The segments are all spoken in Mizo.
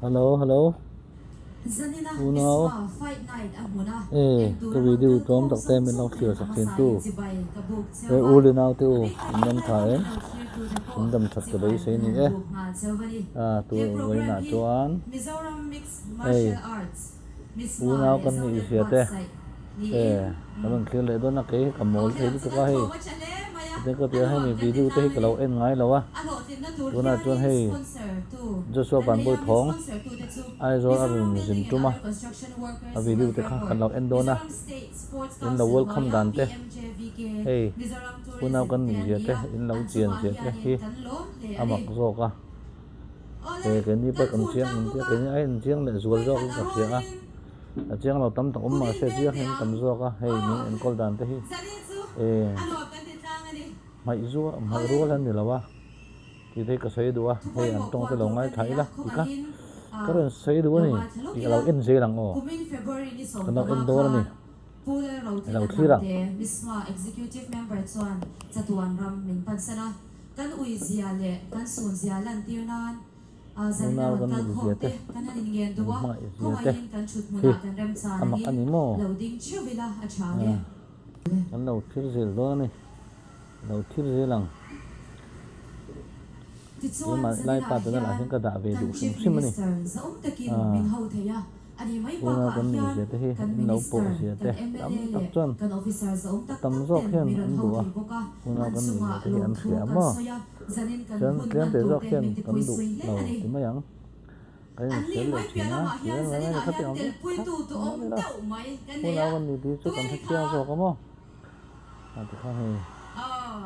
Hello hello unau e ka video tlawm tak te min lo thlir sak thin tu he u le nau te u in dam tha em in dam that ka beisei ni e a tur vawiinah chuan hei unau kan nih zia te e ka rawn thlir leh dawn a kei hi ka mawl thei lutuk a hei tin ka ti a hemi video te hi ka lo en ngai lo a tunah chuan hei Joshua Vanbawi thawng Aizawl a rawn zin tum a a video te kha kan lo en dawn a in lo welcome dan te hei unau kan nih zia te in lo chian zia te hi a mak zawk a. He keini pawh kan chiang ang tia keini ai an chiang leh zual zawk in ka hria a a chiang lo tam tak awm mahse a chiang hi an tam zawk a hei min enkawl dan te hi eh hmaih zual hmaih rual an ni lo a tih te hi ka sawi duh a hei an tawng te lo ngaithla ila tih kha ka rawn sawi duh a ni tih ka lo en zel ang aw kan lo en dawn a ni i lo thlir ang. Kan ui zia leh kan sun zia lantir nan zanin a Unau rawn kan kal nih khawm zia te te, kan han inngen kan duh a, hmangaih zia te khawngaihin kan thut hi hmunah kan remchan a mak angin a ni maw? lo ding theuh ila a tha nge. Kan lo thlir zel dawn a ni, lo thlir zel ang. Tichuan Keimah lai zaninah pa tuna lah hian hian ka dah ve kan duh hrim Chief hrim a ni. Minister zahawm takin min ho thei a, a nih mai Unau bakah kan nih hian zia te hi kan in lo pawh Minister, zia kan te tam mla tak leh chuan kan Officer zahawm tak tam tak zawk ten hian min rawn an ho duh a, thei bawk a, unau an kan nih chungah zia te hi an lawmthu hria kan maw? sawi a, zanin kan Chuan hun tlem hman te tur zawk te hian min kan tipui duh sui hle lo a ni. ti mai ang. Kan An inchhir nih leh mai thin piah a, lamah ti hian reng reng a ni zaninah kha hian tiang vek kha telpuitu a duhawm ni lo. deuh mai kan nei Unau a, kan nih tih chu tunge kan ni hre chiang kha? zawk a maw? A ti kha hei. Aw,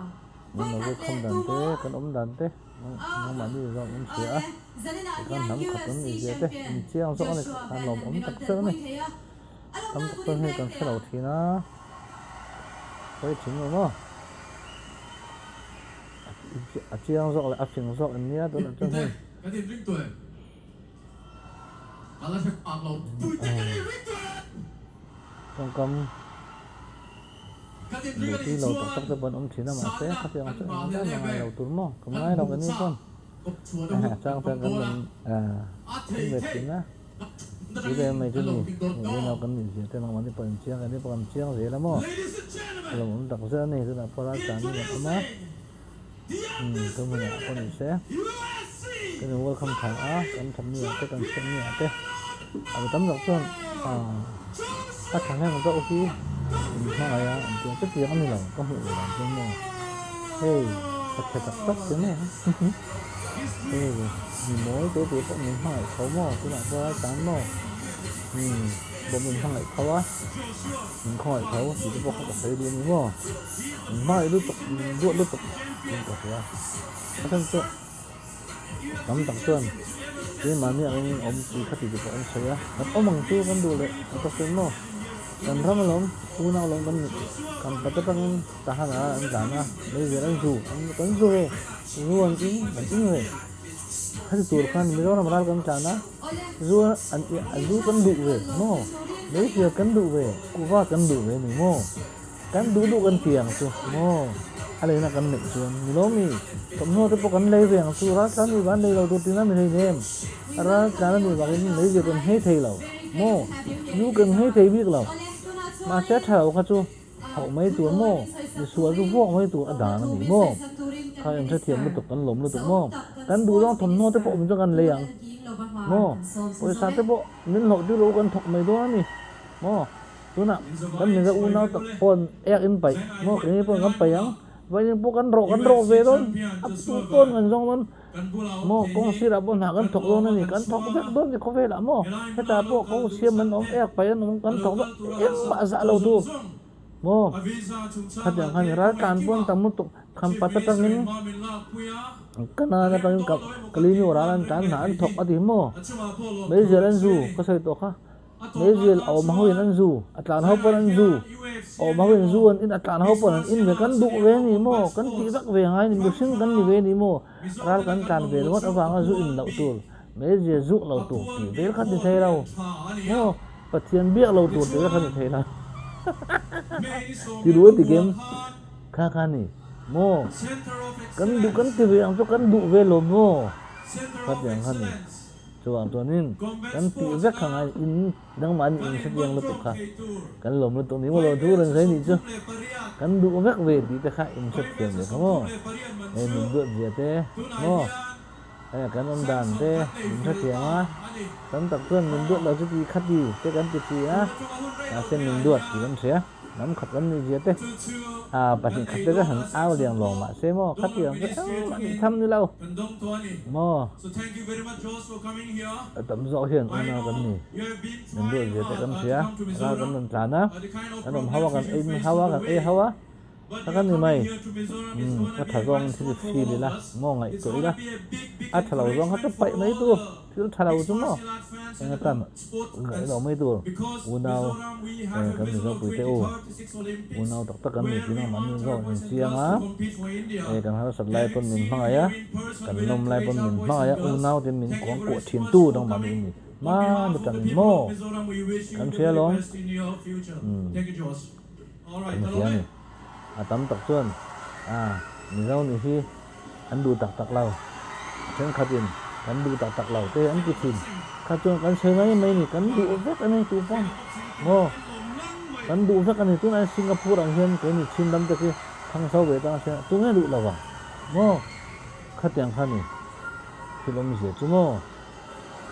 Min lo vawikhat welcome leh dan tu te, maw? kan awm dan te, nangmahni zawk in hria a, Awle, zaninah tikhan hian hnam khat kan UFC nih zia te champion in chiang zawk a ni, Joshua a Van lawm an awm min tak rawn zet a ni. telpui thei a, a Tam lawmna tak kut chuan in hei pek kan teh hre lo ang. thin a, pawi thin lo maw? A chiang zawk leh a fing zawk an nia tunah chuan hei. Kan inring tawh em? Ka la hre phak lo. Puite kan inring tawh em? Tawngkam duh tui lo tak tak te pawh an awm thin a mahse khatiang chu eng ber a ngai lo tur maw? Ka ngai lo ka ni chuan chang chuan kan rawn en ve thin a, tui ve mai chu ni unau kan nih zia te nangmahni pawh in chiang kan ni pawh kan chiang zel a maw? Ka lo awm tak zet a ni tunah pawh raltlan in an awm a. Umm ka hmunah pawh ni se kan in welcome tha a kan that ni ah te kan chhiat ni ah te a tam tak chuan ah a tha hnem zauh hi in hmangaih a an tia chutiang a ni lo ka hmuh ve dan chuan maw hei ka chhe tak tak che mai ang hei mi mawi te te pawh min hmangaih tho maw tunah pawh a tan maw umm bawm min hmangaih tho a min khawngaih tho tih te pawh kha ka sawi duh a ni maw. Min hmangaih lutuk, min duat lutuk in ka hria. A chhan chu tam tak chuan keimahni angin awm tih kha tih pawh an sawi a, kan awm ang chu kan duh leh a ka sawi maw? Kan ram alawm, unau alawm kan nih, kan pat atangin Tahan ah an tlan a, meizel an zu, kan zu ve, zu an in, kan in ve. Khati tur khan Mizoram ral kan tlan a, zu an zu kan duh ve maw? Meizel kan duh ve, kuhva kan duh ve ni maw? Kan duh duh kan ti ang chu maw? A leina kan neih chuan ni lo mi? Thawmhnaw te pawh kan lei ve ang chu, raltlan nih vang lei lo tur tina mi hlei nem. Raltlan a nih vangin lei ve kan nghei thei lo maw? Nu kan nghei thei bik lo. Mahse a tha lo kha chu hauh mai tur maw? Misual chu vuak mai tur a dan a ni maw? Kha em hrethiam lutuk kan lawm lutuk maw? Kan duh zawng thawmhnaw te pawh awm chu kan lei ang maw? Pawisa te pawh min hlawh tir lo kan thawk mai dawn a ni maw? Tunah kan Mizo unau tak pawn ek in paih maw keini pawn kan paih ang, vawiin pawh kan rawh kan rawh ve dawn, a tu pawn kan zawng dawn maw, kawng sirah pawh hna kan thawk dawn a ni, kan thawk vek dawn ni khawvelah maw, hetah pawh kawng siam an awm, ek paih an awm, kan thawk vek, engmah zah lo tur maw, khatiang khan raltlan pawn tam lutuk khampat atangin Kanan atangin Kalini ral an tlan hna an thawk a ti maw, meizial an zu ka sawi tawh kha. Meizial a awm ho in an zu, a tlan ho pawn an zu, a awm ho in zu an in, a tlan ho pawn an in ve, kan duh ve ni maw, kan tih vak ve ngai ni, mihring kan ni ve ni maw, ral kan tlan ve ringawt avanga zu in loh tur, meizial zuk lo tur tih vel kha ti thei lo maw, Pathian biak lo tur tih vel kha ni thei lo ti duh a ti kem kha kha ni maw, kan duh kan ti ve ang chu kan duh ve lo maw, khatiang kha ni. Chuvang chuanin kan tih vek kha ngai in nangmahni in hre chiang lutuk kha kan lawm lutuk ni maw lo thu rawn sawi nih chu kan duh vek ve tih te kha in hre thiam ve kha maw hei min duat zia te maw hei kan awm dan te min hre thiam a tam tak chuan min duat lo chu ti kha ti te kan ti si a mahse min duat tih kan hria. Lam khat kan nih zia te, a pahnih khat te ka han au liang lawng mah se maw, khatiang chu engmah tih tham ni lo maw. A tam zawk hian unau kan ni, min duat zia te kan hria, ral kan rawn tlan a, kan awm ho a, kan ei ho a, kan ei ho a, kha kan ni mai. Umm a tha zawng thil feel ila maw ngaihtuah ila, a tha lo zawng kha chu paih mai tur, thil tha lo chu maw eng atan. Ngaih lo mai tur unau eh kan Mizo puite u unau tak tak kan ni tih nang mahni zawk in chiang a eh kan harsat lai pawn min hmangaih a kan nawm lai pawn min hmangaih a unau te min kuang kuah thin tu nang mahni in ni hmana tangin maw kan hria alawm umm kan hria a ni a tam tak chuan ah Mizo nih hi an duh tak tak lo. Thenkhatin kan duh tak tak lo te an ti thin. Kha chuan kan sawi mai mai ni, kan duh vek a ni tu pawn maw? Kan duh vek a ni. Tunah Singapore ang hian keini chin ram te khi thang so ve tang a sia, tunge duh lo ang maw? Khatiang kha ni thil awmzia chu maw?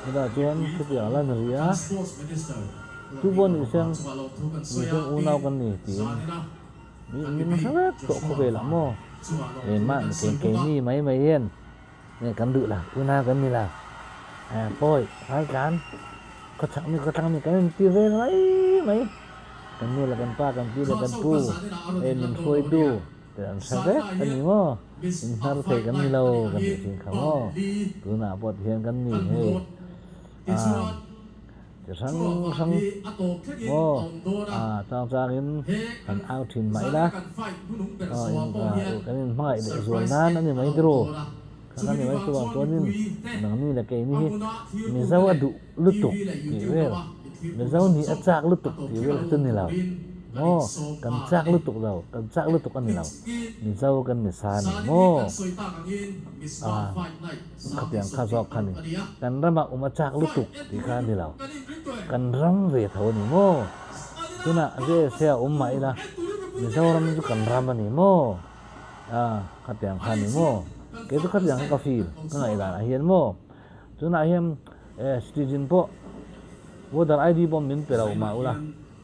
Chutah chuan khitiang la ni rih a, tu pawh nih siang mihring unau kan ni tiin. Min hre vek tawh khawvelah maw? Engmah kei keini mai mai hian nge kan duh lo, unau kan ni lo. Pawi, raltlan, khawchhak mi khawthlang mi kan inti reng mai mai. Kan nu leh kan pa, kan pi leh kan pu hei min hruaitu te an hre vek a ni maw? In hnar thei kan ni lo kan tih thin kha maw? Tunah pawh tihian kan ni hei. Chi hrang hrang maw a chang changin han au thin mah ila aw in kan in hmangaih leh zual nan a ni mai tiraw kha kan ni mai chuvang chuanin nangni leh keini hi Mizo a duh lutuk tih vel Mizo nih a chak lutuk tih vel kha chu ni lo maw kan chak lutuk lo kan chak lutuk a ni lo Mizo kan ni sa a ni maw a. Khatiang kha zawk kha ni. Kan ramah um a chak lutuk tih kha a ni lo. Kan ram ve tho a ni maw? Tunah JSA a um mah ila Mizoram chu kan ram a ni maw? A, khatiang kha a ni maw? Kei chu khatiang kha ka feel, ka ngaihdan ah hian maw? Tunah hian citizen pawh voter ID pawh min pe lo mah ula.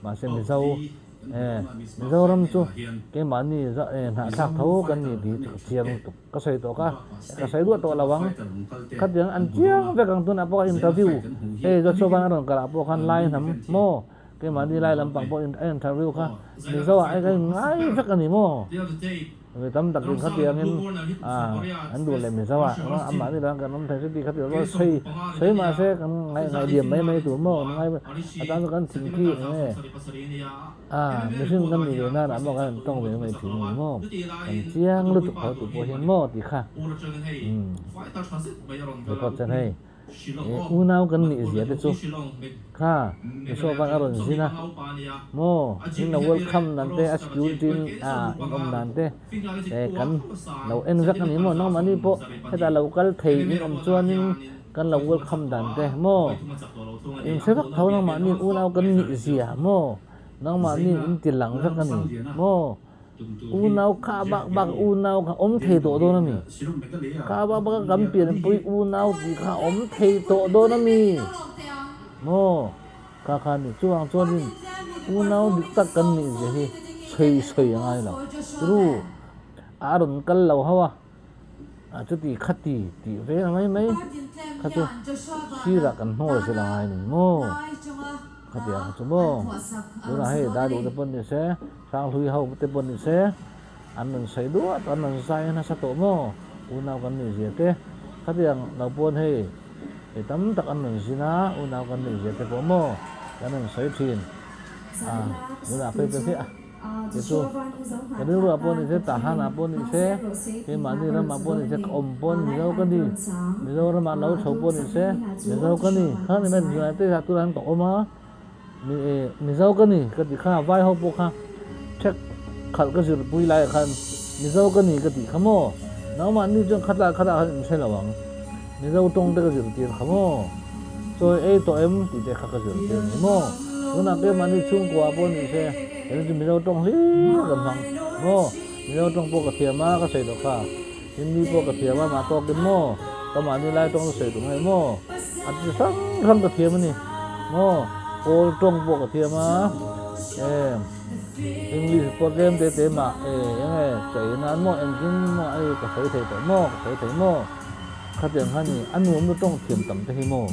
Mahse Mizo eh Mizoram chu keimahni hnahthlak tho kan ni tih chu ka chiang lutuk. Ka sawi tawh ka, ka sawi duah tawh lo ang. Khatiang an chiang vek ang tunah pawh interview hei Joshua Van a rawn kal ah pawh khan lai hnam maw keimahni lai lampang pawh a interview kha Mizo ah ka inngai vek a ni maw? Mi tam takin khatiangin an duh leh Mizo ah amah ni lo kan awm thei chuti khati lo sawi sawi mahse kan ngai ngai diam mai mai tur maw kan ngai a tan chu kan thin khi eng nge a mihring kan nih ve nan ah maw kan tawng ve mai thin a ni maw kan chiang lutuk tho tih pawh hian maw tih kha umm record chuan hei. Unau kan nih zia te chu kha Isua khan a rawn zin a maw in lo welcome dan te a security in a in awm dan te kan lo en vek a ni maw nangmahni pawh hetah lo kal thei in awm chuanin kan lo welcome dan te maw in hre vek tho nangmahni unau kan nih zia maw nangmahni in ti lang vek a ni maw. Unau kha bak bak unau kha awm thei tawh dawn a mi? Kha bak bak a kan pianpui unau tih kha awm thei tawh dawn a mi? Maw? Kha kha ni chuvang chuanin unau dik tak kan nih zia hi sawi sawi a ngai lo. Ru a rawn kal lo ho a, a chuti khati tih vel mai mai kha chu sirah kan hnawl zel a ngai ni maw? Khatiang kha chu maw? Tunah hei Daduh te pawn ni se. Hranghlui ho te pawh ni se, an rawn sawi duat, an rawn zai nasa tawh maw? Unau kan nih zia te, khatiang lo pawn hei hei tam tak an rawn zin a, unau kan nih zia te pawh maw kan rawn sawi thin a, tunah phei chuan hei a kei chu ka rilruah pawh ni se, Tahan ah pawh ni se, keimahni ramah pawh ni se, ka awm pawn Mizo ka ni, Mizoramah lo chho pawh ni se, Mizo ka ni, khang ni mai zunah te tunah hian ka awm a. Mizo ka ni ka tih kha vai ho pawh kha thek khalh ka zir pui lai ah khan Mizo ka ni ka tih kha maw nangmah ni chuan khatla khatah khan in hre lo ang Mizo tawng te ka zir tir kha maw. Chawi ei tawh em tih te kha ka zir tir a ni maw? Tunah keimahni chhungkua pawh ni se, henu chu Mizo tawng hlir kan hmang maw? Mizo tawng pawh ka thiam a, ka sawi tawh kha. Hindi pawh ka thiam a, mah tawkin maw? Ka mahni lai tawng chu sawi duh ngai maw? A ti hrang hrang ka thiam a ni maw? Kawl tawng pawh ka thiam a, eh English pawh tlem te te mah eh eng nge chei nan maw engkim maw ei ka sawi thei tawh maw? Ka sawi thei maw? Khatiang kha ni, a nuam lu tawng thiam tam te hi maw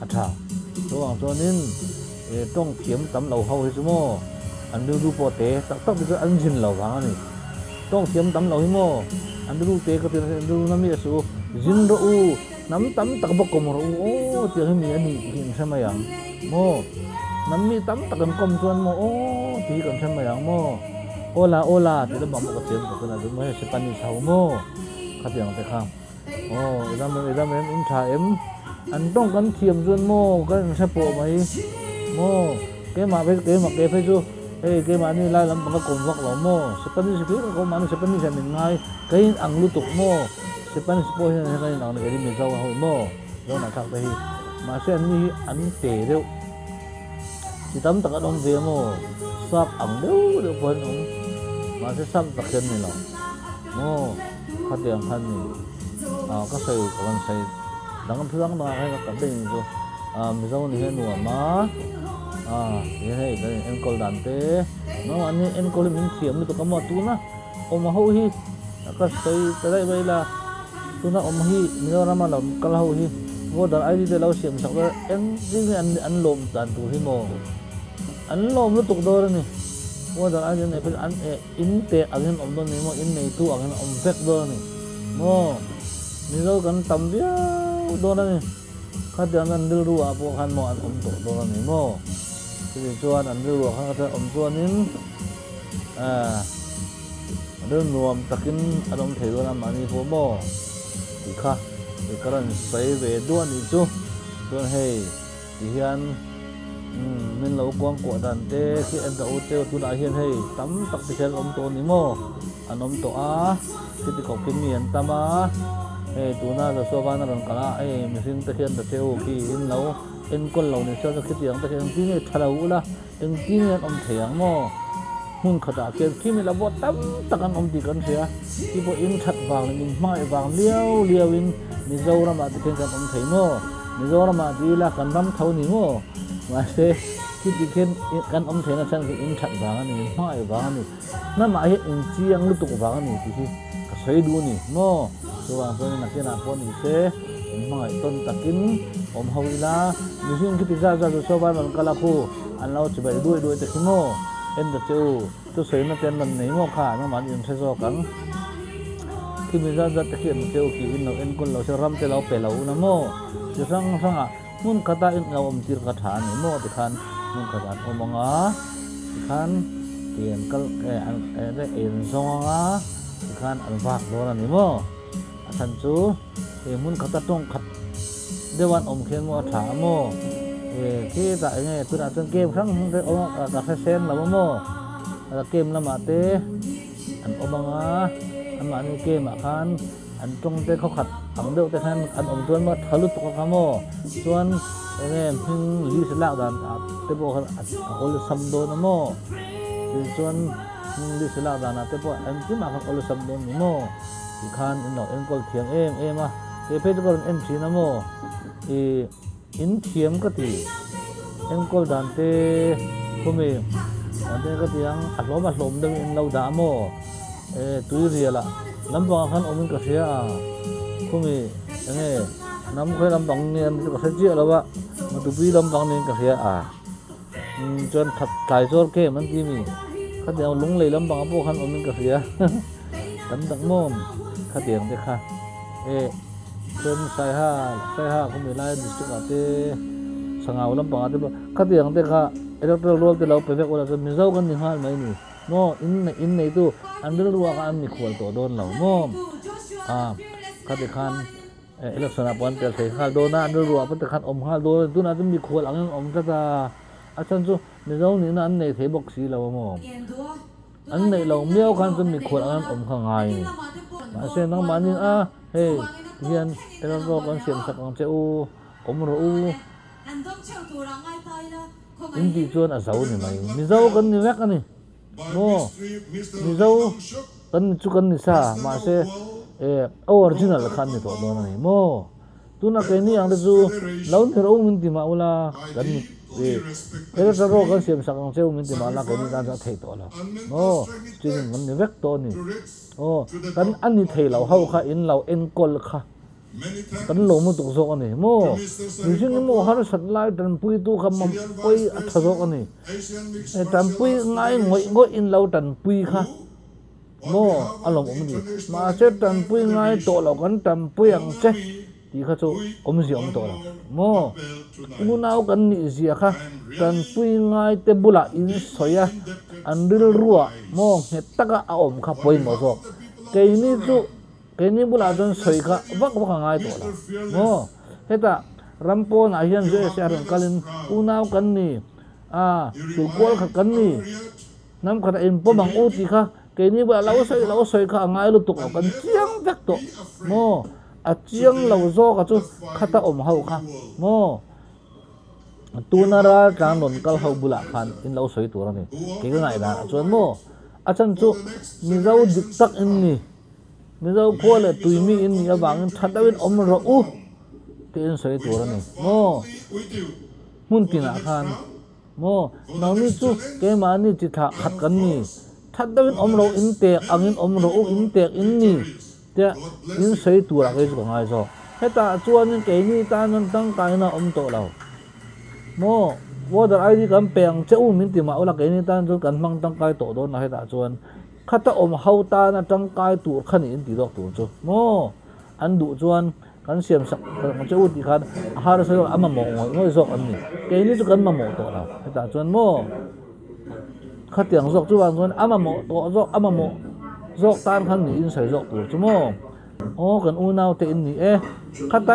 a tha. Chuvang chuanin e tawng thiam tam lo ho hi chu maw an rilru pawh te tak tak te chu an zin lo vang a ni. Tawng thiam tam lo hi maw an rilru te ka ti nasa an rilru na mi a su zin rawh u, hnam tam tak bawk kawm rawh u aw tiang hi mi a nih tih hi an hre mai ang maw. Hnam mi tam tak an kawm chuan maw aw tih hi kan hre mai ang maw. Awla awla tih lamah pawh ka thiam tawh chuan a zun maw hei Spanish ho maw khatiang te kha. Aw i dam em i dam em in tha em an tawng kan thiam chuan maw kan in hre pawh mai maw keimah phei keimah ke phei chu hei keimahni lai lampang ka kawm vak lo maw Spanish hlir ka kawm mahni Spanish ah min ngai ka in ang lutuk maw Spanish pawh hian kan in ang ni kei Mizo ang ho hi maw Mizo thlak te hi mahse an ni hi an te deuh chi tam tak an awm ve maw sap ang deuh deuh pawh an awm mahse sap tak hian ni lo maw. Khatiang khan ni ah ka sawi ka rawn sawi dang thil dang dangah hian ka kap daih chu ah Mizo ni hian nuam a ah ti hian hei kan in enkawl dan te nangmahni enkawl hi min thiam lutuk a maw tuna awm ho hi ka sawi ta daih mai la tuna awm hi Mizoram a lo kal ho hi voter ID te lo siam sak dawn engtin nge an lawm dan tur hi maw an lawm lutuk dawn a ni voter ID an neih pawh an eh. In te angin awm dawn ni maw? In neitu angin awm vek dawn a ni maw? Mizo kan tam viau dawn a ni. Khatiang an rilru ah pawh khan maw an awm tawh dawn a ni maw? Chutih chuan an rilru ah khan khatiang awm chuanin eh ril nuam takin an awm thei dawn a mahni pawh maw? Tih kha i ka rawn sawi ve duah a nih chu. Chuan hei. Tihian min lo kuang kuah dan te khi en rawh u cheu tunah hian hei tam tak te hian awm tawh a ni maw an awm tawh a khiti khawp khi mi an tam a hei tuna Joshua van a rawn kal a hei mihring te khian ta cheu khi in lo enkawl lo ni chuan khitiang te khian engtin nge tha lo ula engtin nge an awm thei ang maw hmun khatah khian khi mi lo pawh tam tak an awm tih kan hria khi pawh in that vang leh min hmangaih vang liau liau in Mizoram ah te khian kan awm thei maw. Mizoram ah ti ila kan ram tho ni maw? Mahse khiti khian kan awm theihna chhan khi in that vang a ni, in hmangaih vang a ni, hnamah hian in chiang lutuk vang a ni tih hi ka sawi duh a ni maw? Chuvang chuan nakinah pawh ni se in hmangaih tawn takin awm ho ila, mihring khiti zat zat chu saw van rawn kal a khu an lo chibai duai duai te khi maw? En ta che u. Thusawiina te an rawn nei maw kha nangmah an inhre zawk ang. Khi mi zat zat te khi an cheu khi in lo enkawl lo se ram te lo pe lo una maw? Chi hrang hrangah hmun khata in lo awm tir kha tha a ni maw tikhan hmun khatah an awm ang a, tikhan ke an kal an ei an zawng ang a, tikhan an vak dawn a ni maw? A chhan chu he hmun khata tawng khat deuh an awm khian maw a tha a maw? Khitah eng nge tunah chuan game hrang hrang te awm a ka hre sen lo a maw? Game lamah te an awm ang a, anmahni game ah khan an tawng te khawkhat ang deuh te khan an awm chuan maw a tha lutuk a kha maw? Chuan eng nge hming list lak dan ah te pawh khan a awlsam dawn a maw? Tichuan hming list lak dan ah te pawh engkim ah khan awlsam dawn ni maw? Tikhan in lo enkawl thiam em em a, kei phei chu ka rawn en thin a maw? Ih, in thiam ka ti. Enkawl dan te khumi dan te ka ti ang, a hlawm a hlawm deuhin in lo dah a maw? Eh, tui rial ah lampangah khan awmin ka hria a, khumi enge hnam khawi lampang nge an tih chu ka hre chiah lo a, Matupui lampang niin ka hria a. Umm chuan that tlai zawr kem an ti mi? Khatiang lunglei lampangah pawh khan awmin ka hria tam tak maw khatiang te kha eh chuan Saiha Saiha khawmi lai district ah te Sangau lampangah te pawh khatiang te kha electoral roll te lo pe vek ula chuan Mizo kan ni nghal mai ni maw in in neitu an rilru ah khan an mikhual tawh dawn lo maw ah khati khan. Election ah pawh an tel thei nghal dawn a, an rilru ah pawh tikhan awm nghal dawn a, tunah chuan mikhual angin awm tlat a, a chhan chu Mizo nihna an nei thei bawk si lo a maw? An neih loh miau khan chuan mikhual angin awm kha ngai a ni. Mahse nangmahni a hei tihian erawh kan siam sak ang che u, awm rawh u. In tih chuan a zo ni mai. Mizo kan ni vek a ni maw? Mizo kan ni chu kan ni sa, mahse eh a original kha an ni tawh dawn a ni maw? Tuna keini ang te chu lo ni rawh u min ti mah ula kan ni eh heta rawh kan siam sak ang cheu min ti mah la keini tan chuan a theih tawh lo maw? Citizen kan ni vek tawh a ni. Aw kan a ni thei lo ho kha in lo enkawl kha. Kan lo lutuk zawk a ni maw? Mihring hi maw harsat lai tanpuitu kha pawi a tha zawk a ni. Tanpui ngai ngawih ngawih in lo tanpui kha maw a lawmawm a ni. Mahse tanpui ngai tawh lo kan tanpui ang che tih kha chu awmzia awm tawh lo maw? Unau kan nih zia kha tanpui ngai te bulah in sawi a, an rilruah maw nghet taka a awm kha pawimawh zawk. Keini chu. Keini bulah chuan sawi kha vak vak a ngai tawh lo maw? Hetah ram pawnah hian USA a rawn kalin unau kan ni a, sulkual khat kan ni, hnam khat a inpawm ang u tih kha keini bulah lo sawi lo sawi kha a ngai lutuk lo, kan chiang vek tawh maw? A chiang lo zawk a chu khata awm ho kha maw? Tuna ral tlang rawn kal ho bulah khan in lo sawi tur a ni, kei ka ngaihdanah chuan maw? A chhan chu Mizo dik tak in ni. Mizo khua leh tui mi in nih avangin tha deuhin awm rawh u tiin sawi tur a ni maw? Hmun tinah khan maw nangni chu keimahni chi thlah khat kan ni, tha deuhin awm rawh u, in tek angin awm rawh u, in tek in ni tia in sawi turah kei chu ka ngai zawk. Hetah chuanin keini tan chuan tangkaina a awm tawh lo maw? Voter ID kan pe ang che u min ti mah ula keini tan chuan kan hmang tangkai tawh dawn lo hetah chuan. Khata awm ho tana tangkai tur kha niin ti zawk tur chu maw? An duh chuan kan siam sak ang che u tih khan a harsa zawk a mamawh ngawih ngawih zawk an ni. Keini chu kan mamawh tawh lo hetah chuan maw? Khatiang zawk chuvang chuan a mamawh tawh zawk a mamawh zawk tan khan niin sawi zawk tur chu maw? Aw kan unau te in ni e, khata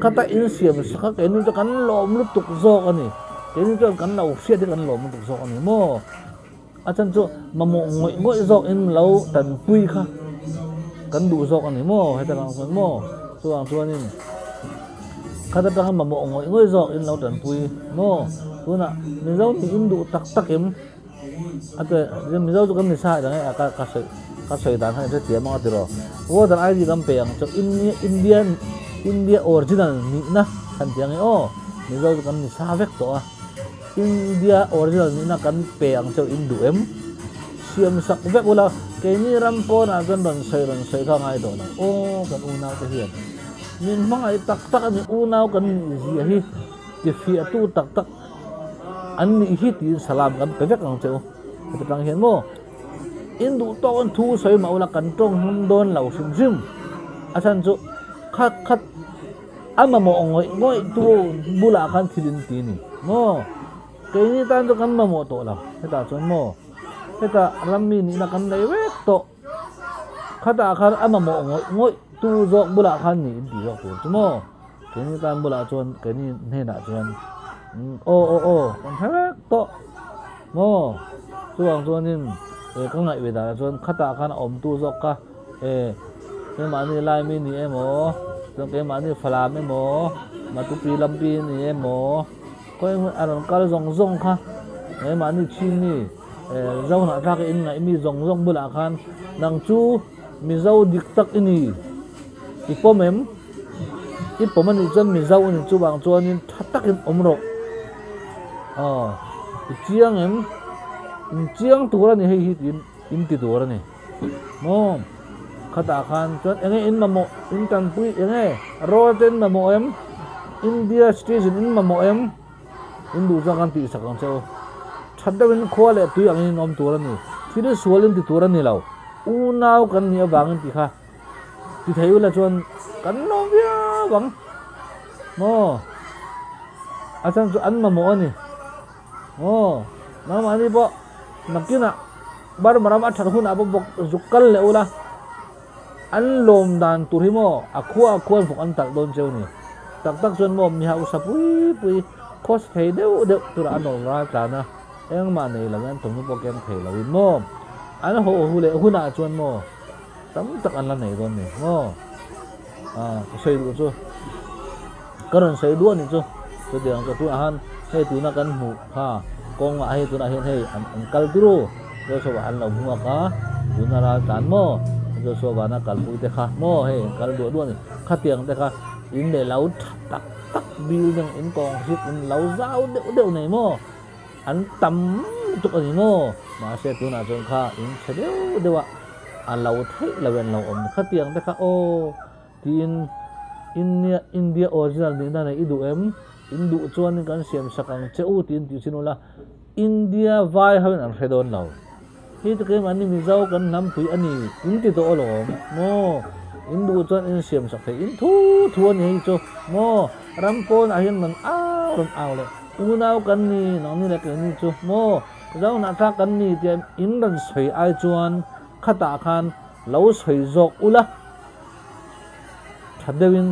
khata in siam sak a keini chu kan lawm lutuk zawk a ni. Keini chuan kan lo hriat hi kan lawm lutuk zawk a ni maw? A chan chu mamawh ngawih ngawih zawk in lo tanpui kha kan duh zawk a ni maw heta lang chuan maw chuvang chuanin khat atanga mamawh ngawih ngawih zawk in lo tanpui maw tunah mizo nih in duh tak tak em a te mizo chu kan ni sa dang e ka ka sawi ka sawi dan kha in hrethiam ang a tiraw voter ID kan pe ang chu India Indian India original nihna kan ti ang e aw mizo chu kan ni sa vek tawh a. India original nihna kan pe ang cheu in duh em? Siam sak vek ula, keini ram pawnah chuan rawn sawi rawn sawi kha ngai tawh lo. Aw kan unau te hian min hmangaih tak tak a ni, unau kan nih zia hi tifiahtu tak tak an nih hi tiin salam kan pe vek ang cheu. Heti tang hian maw in duh tawk an thu sawi mah ula kan tawng ngam dawn lo hrim hrim a chhan chu khat khat A mamawh ngawih ngawih tu bulah khan thil in ti ni maw? Keini tan chu kan mamawh tawh lo, hetah chuan maw? Hetah rammi nihna kan nei vek tawh, khatah khan a mamawh ngawih ngawih tu zawk bulah khan ni in ti zawk tur chu maw? Keini tan bulah chuan keini hnenah chuan aw aw aw kan hre vek tawh maw? Chuvang chuanin ka ngaih ve danah chuan khatah khan a awmtu zawk kha. E, keimahni Laimi ni emaw, chuan keimahni Falam emaw, Matupi Lampi ni emaw, khawi hmun a rawn kal zawng zawng kha, keimahni Chini, e, Zohnahthlak in ngaih mi zawng zawng bulah khan nang chu Mizo dik tak i ni, i pawm em? I pawm a nih chuan Mizo i ni chuvang chuanin tha takin awm rawh. Aw, i chiang em? In chiang tur a ni hei hi tiin in ti tur a ni. Maw? Khatah khan chuan enge in mamawh in tanpui enge rawl te in mamawh em? India citizen in mamawh em? In duh chuan kan tihsak ang che u. That deuhin khua leh tui angin in awm tur a ni. Thil hi sual in ti tur a ni lo. Unau kan nih avangin ti kha ti thei ula chuan kan lawm viau ang. Maw? A chhan chu an mamawh a ni. Aw, nangmahni pawh nakinah Burma ram a that hunah pawh bawk zuk kal leh ula, an lawm dan tur hi maw a khua a khuan vawk an talh dawn cheu ni. Tak tak chuan maw mi hausa pui pui khaws thei deuh deuh turah an rawn ral tlan a, engmah nei lo in an thawmhnaw pawh keng thei lo in maw an haw hu leh hunah chuan maw tam tak an la nei dawn ni maw. Ah, ka sawi duh chu ka rawn sawi duah ni chu. Chutiang chu tunah khan hei tuna kan hmuh kha kawngah hei tunah hian hei an an kal turu Joshua an lo hmuak a, tuna ral tlan maw Joshua vana kalpui te kha maw hei an kal duah duah a ni. Khatiang te kha in leh lo tha tak tak building in kawng hrik in lo zau deuh deuh nei maw an tam lutuk a ni maw mahse tunah chuan kha in chhe deuh deuh a a lo theih lo in an lo awm khatiang te kha aw tiin India India original nihna nei i duh em in duh chuan kan siam sak ang che u tiin tih chin ula India vai ho in an hre dawn lo. Hi te keimah ni Mizo kan hnampui a ni in ti tawh alawm maw in duh chuan in siam sak thei in thu thu a ni hei chu maw ram pawnah hian man au rawn au leh unau kan ni nangni leh keini chu maw Zohnahthlak kan ni tia in rawn sawi ai chuan khatah khan lo sawi zawk ula tha deuhin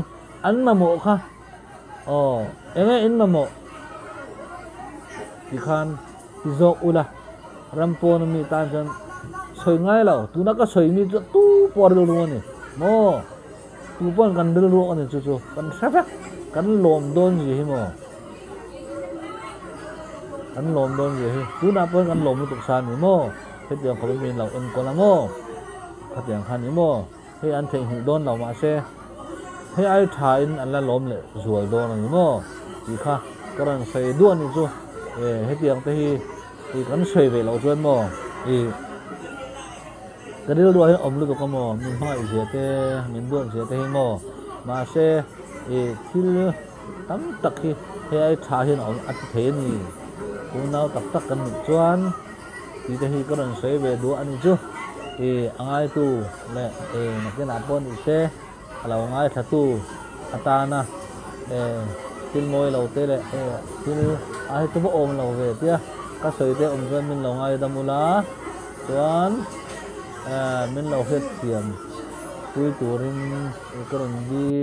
an mamawh kha aw enge in mamawh tikhan Ti zawk ula, ram pawn ami tan chuan sawi ngai lo, tuna ka sawi mi chu tu pawh a rilru a ni maw? Tu pawn kan rilru a ni chu chu kan hre vek, kan lawm dawn zia hi maw? Kan lawm dawn zia hi, tunah pawhin kan lawm lutuk sa a ni maw? Hetiang khawpin min lo enkawl a maw? Khatiang kha a ni maw? Hei an theihnghilh dawn lo mahse hei ai tha in an la lawm leh zual dawn a ni maw tih kha ka rawn sawi duah a ni chu e hetiang te hi ih kan sawi ve loh chuan maw ih ka rilruah hian awm lutuk a maw min hmangaih zia te min duat zia te hi maw mahse ih thil tam tak hi hei ai tha hian a awm a ti thei a ni unau tak tak kan nih chuan. Tih te hi ka rawn sawi ve duah a ni chu. I a ngaitu leh i nakinah pawh ni se a lo ngaithlatu atana e thil mawi lo te leh e thil a hi chu va awm lo ve tia ka sawi te awm chuan min lo ngaidam ula chuan e min lo hriatthiam pui turin ka rawn dil.